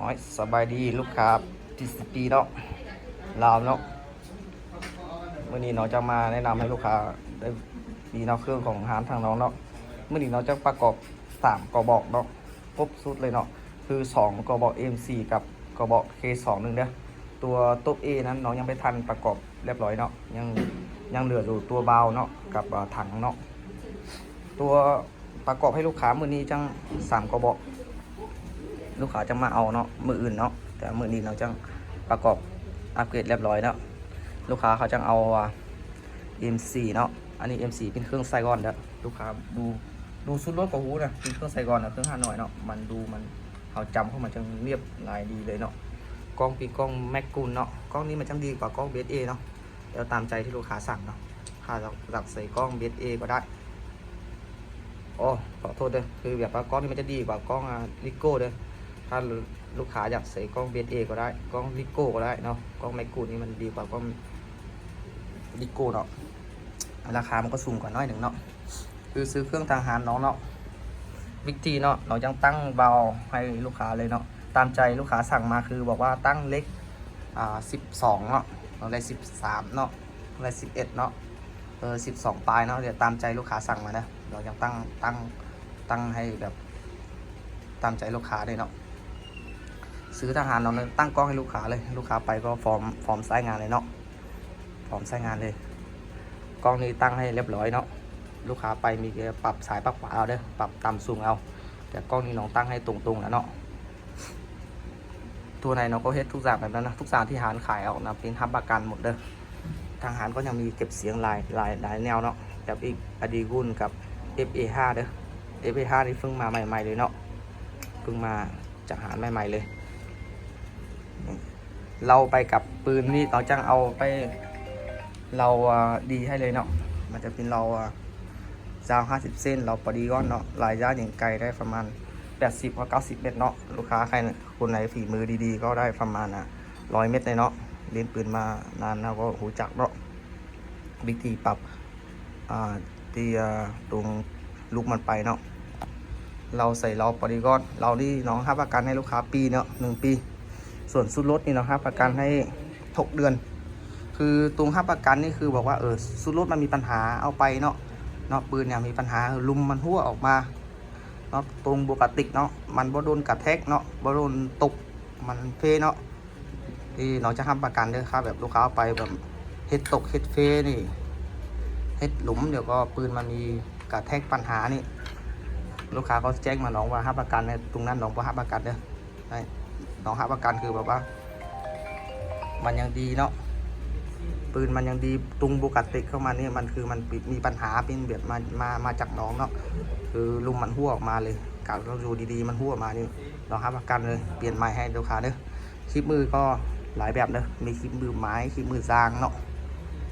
ນ້ອຍ ສະບາຍດີລູກຄ້າ ທີຊີພີ ເນາະ ລາວເນາະ. ມື້ນີ້ເນາະ ຈະມາແນະນຳໃຫ້ລູກຄ້າໄດ້ມີເນາະ ເຄື່ອງຂອງຮ້ານທາງນ້ອງເນາະ. ມື້ນີ້ເນາະ ຈະປະກອບສາມກະບອກເນາະ ຄົບຊຸດເລີຍເນາະ ຄືສອງກະບອກ ເອັມສີ່ ກັບກະບອກ ເຄສອງໜຶ່ງ ເດີ້. ຕົວຕົບເອນັ້ນ ນ້ອງຍັງບໍ່ທັນປະກອບຮຽບຮ້ອຍເນາະ ຍັງ ຍັງເຫຼືອຢູ່ຕົວບາວເນາະ ກັບ ອາ ຖັງເນາະ. ຕົວ ປະກອບໃຫ້ລູກຄ້າມື້ນີ້ຈັ່ງສາມກະບອກ ລູກຄ້າຈັ່ງມາເອົາເນາະ ມື້ອື່ນເນາະ. ແຕ່ມື້ນີ້ເນາະ ຈັ່ງປະກອບອັບເກຣດຮຽບຮ້ອຍເນາະ ລູກຄ້າເຂົາຈັ່ງເອົາ ອາ ເອັມສີ່ ເນາະ. ອັນນີ້ ເອັມສີ່ ເປັນເຄື່ອງໃສ່ກ່ອນເດີ້. ລູກຄ້າດູ ດູຊຸດລົດກໍຮູ້ນະ ເປັນເຄື່ອງໃສ່ກ່ອນນະ ເຄື່ອງຫ້າຮ້ອຍເນາະ. ມັນດູ ມັນ ເຮົາຈຳເຂົ້າມາຈັ່ງລຽບລາຍດີເລີຍເນາະ. ກ້ອງເປັນກ້ອງ ແມັກກຸນ ເນາະ. ກ້ອງນີ້ມັນຈັ່ງດີກວ່າກ້ອງ ເບສເອ ເນາະ. ແລ້ວຕາມໃຈທີ່ລູກຄ້າສັ່ງເນາະ. ຖ້າຢາກໃສ່ກ້ອງ ເບສເອ ກໍໄດ້. ໂອ້ ຂໍໂທດເດີ້ ຄືແບບວ່າກ້ອງນີ້ມັນຈະດີກວ່າກ້ອງ ອາ ລິໂກ້ເດີ້. ຖ້າລູກຄ້າຢາກໃສ່ກ້ອງ ເບສເອ ກໍໄດ້ ກ້ອງລິໂກ້ກໍໄດ້ເນາະ. ກ້ອງ ແມັກກຸນ ນີ້ມັນດີກວ່າກ້ອງລິໂກ້ເນາະ. ລາຄາມັນກໍສູງກວ່າໜ້ອຍໜຶ່ງເນາະ. ຄືຊື້ເຄື່ອງທາງຮ້ານນ້ອງເນາະ ວິກທີເນາະ ນ້ອງຈັ່ງຕັ້ງວາວໃຫ້ລູກຄ້າເລີຍເນາະ. ຕາມໃຈລູກຄ້າສັ່ງມາ ຄືບອກວ່າຕັ້ງເລັກ ອາ ສິບສອງເນາະ ຕ້ອງໄດ້ສິບສາມເນາະ ຕ້ອງໄດ້ສິບເອັດເນາະ ເອີ ສິບສອງປາຍເນາະ. ດຽວຕາມໃຈລູກຄ້າສັ່ງມາເດີ້ ນ້ອງຈັ່ງຕັ້ງ ຕັ້ງ ຕັ້ງໃຫ້ແບບຕາມໃຈລູກຄ້າເລີຍເນາະ. ຊື້ທາງຮ້ານນ້ອງເລີຍ ຕັ້ງກ້ອງໃຫ້ລູກຄ້າເລີຍ ລູກຄ້າໄປກໍພ້ອມ ພ້ອມໃຊ້ງານເລີຍເນາະ. ພ້ອມໃຊ້ງານເລີຍ. ກ້ອງນີ້ຕັ້ງໃຫ້ຮຽບຮ້ອຍເນາະ. ລູກຄ້າໄປມີແຕ່ປັບຊ້າຍປັບຂວາເອົາເດີ້ ປັບຕ່ຳສູງເອົາ. ແຕ່ກ້ອງນີ້ນ້ອງຕັ້ງໃຫ້ຕົງໆແລ້ວເນາະ. ຕົວໃດນ້ອງກໍເຮັດທຸກຢ່າງແບບນັ້ນນະ ທຸກຢ່າງທີ່ຮ້ານຂາຍອອກນະ ເປັນຮັບປະກັນໝົດເດີ້. ທາງຮ້ານກໍຍັງມີເກັບສຽງຫຼາຍ ຫຼາຍ ຫຼາຍແນວເນາະ ແບບອີກ ອາດີກຸນ ກັບ ເອັຟເອຫ້າ ເດີ້. ເອັຟເອຫ້າ ນີ້ເພິ່ງມາໃໝ່ໆເລີຍເນາະ ເພິ່ງມາຈາກຮ້ານໃໝ່ໆເລີຍ. ເລົາໄປກັບປືນນີ້ ເຮົາຈັ່ງເອົາໄປເລົາ ອາ ດີໃຫ້ເລີຍເນາະ. ມັນຈະເປັນເລົາ ອາ ຍາວຫ້າສິບເຊັນ ເລົາປະດີກອນເນາະ. ລະຍະຍິງໄກໄດ້ປະມານແປດສິບຮອດເກົ້າສິບເມັດເນາະ. ລູກຄ້າໃຜຄົນໃດຝີມືດີໆ ກໍໄດ້ປະມານ ອາ ຮ້ອຍເມັດເລີຍເນາະ. ຫຼິ້ນປືນມານານແລ້ວກໍຮູ້ຈັກເນາະ ວິທີປັບ ອາ ທີ່ ອາ ຕົງລູກມັນໄປເນາະ. ເລົາໃສ່ເລົາປະດີກອນ ເລົານີ້ນ້ອງຮັບປະກັນໃຫ້ລູກຄ້າປີເນາະ ໜຶ່ງປີ. ສ່ວນຊຸດລົດນີ້ນ້ອງຮັບປະກັນໃຫ້ຫົກເດືອນ. ຄືຕົງຮັບປະກັນນີ້ຄືບອກວ່າ ເອີ ຊຸດລົດມັນມີປັນຫາເອົາໄປເນາະ ເນາະ ປືນຫຍັງມີປັນຫາ ລຸ່ມມັນຮົ່ວອອກມາເນາະ ຕົງປົກກະຕິກເນາະ ມັນບໍ່ໂດນກະແທກເນາະ ບໍ່ໂດນຕົກ ມັນເຟເນາະ. ທີ່ນ້ອງຈະຮັບປະກັນເດີ້ ຖ້າແບບລູກຄ້າເອົາໄປແບບເຮັດຕົກເຮັດເຟນີ້ ເຮັດຫຼຸມ ແລ້ວກໍປືນມັນມີກະແທກ ປັນຫານີ້ ລູກຄ້າກໍແຈ້ງມານ້ອງວ່າຮັບປະກັນ ແຕ່ຕົງນັ້ນນ້ອງບໍ່ຮັບປະກັນເດີ້. ນ້ອງຮັບປະກັນຄືແບບວ່າມັນຍັງດີເນາະ ປືນມັນຍັງດີ ຕຸງໂບກາຕິກເຂົ້າມານີ້ ມັນຄືມັນປິ ມີປັນຫາ ເປັນແບບມາ ມາ ມາຈາກໜອງເນາະ ຄືລຸ່ມມັນຮົ່ວອອກມາເລີຍ ການເຮົາຢູ່ດີໆ ມັນຮົ່ວມານີ້ ນ້ອງຮັບປະກັນເລີຍ ປ່ຽນໃໝ່ໃຫ້ລູກຄ້າເດີ້. ຄລິບມືກໍຫຼາຍແບບເດີ້ ມີຄລິບມືໄມ້ ຄລິບມືຢາງເນາະ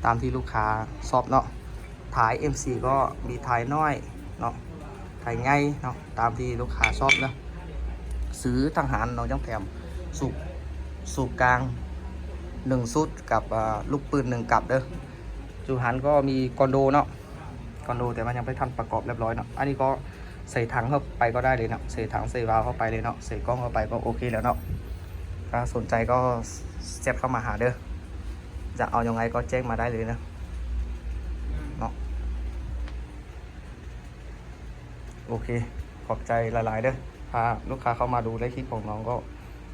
ຕາມທີ່ລູກຄ້າຊອບເນາະ. ທ້າຍເອັມສີ່ກໍມີທ້າຍນ້ອຍເນາະ ທ້າຍໃຫຍ່ເນາະ ຕາມທີ່ລູກຄ້າຊອບເນາະ. ຊື້ທາງຮ້ານເນາະ ຍັງແຖມສູບ ສູບກາງໜຶ່ງຊຸດກັບ ອາ ລູກປືນໜຶ່ງກັບເດີ້. ຢູ່ຮ້ານກໍມີກອນໂດເນາະ ກອນໂດ ແຕ່ວ່າຍັງບໍ່ທັນປະກອບຮຽບຮ້ອຍເນາະ. ອັນນີ້ກໍໃສ່ຖັງເຂົ້າໄປກໍໄດ້ເລີຍເນາະ ໃສ່ຖັງໃສ່ວາວເຂົ້າໄປເລີຍເນາະ ໃສ່ກ້ອງເຂົ້າໄປກໍໂອເຄແລ້ວເນາະ. ຖ້າສົນໃຈກໍແຊັດເຂົ້າມາຫາເດີ້ ຢາກເອົາຍັງໃດກໍແຈ້ງມາໄດ້ເລີຍເນາະ ເນາະ. ໂອເຄ ຂອບໃຈຫຼາຍໆເດີ້. ຖ້າລູກຄ້າເຂົ້າມາດູໃນຄລິບຂອງນ້ອງກໍ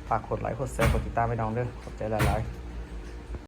ຝາກກົດໄລ ກົດແຊ ກົດຕິດຕາມໃຫ້ນ້ອງເດີ້. ຂອບໃຈຫຼາຍໆ.